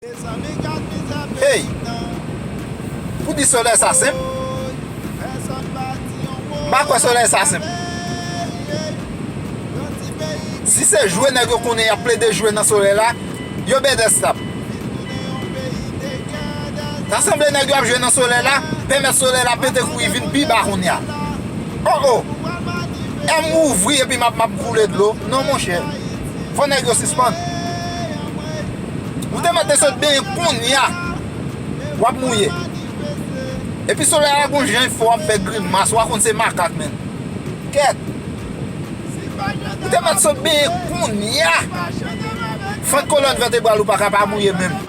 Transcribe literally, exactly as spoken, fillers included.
Hey! Pou di solèy sa senp? M pa kwè solèy sa senp. Si se jwe nèg yo konnen y ap plede jwe nan solèy la, yo bèdè stap. Sa sanble nèg yo ap jwe nan solèy la, pèmèt solèy la pete kouri vin pi ba kounye a. Oh oh! M ouvri epi m ap, m ap koule dlo. Non, monchè. Fò nèg yo sispann. Ou te mèt te sot benyen kounye a. W ap mouye. Epi solèy la gon jan fò w ap fè grimas. W a konn se makak, menm. Kèt. Ou te mèt sot benyen kounye a. Fant kolòn vètebral ou pa ka pa mouye menm.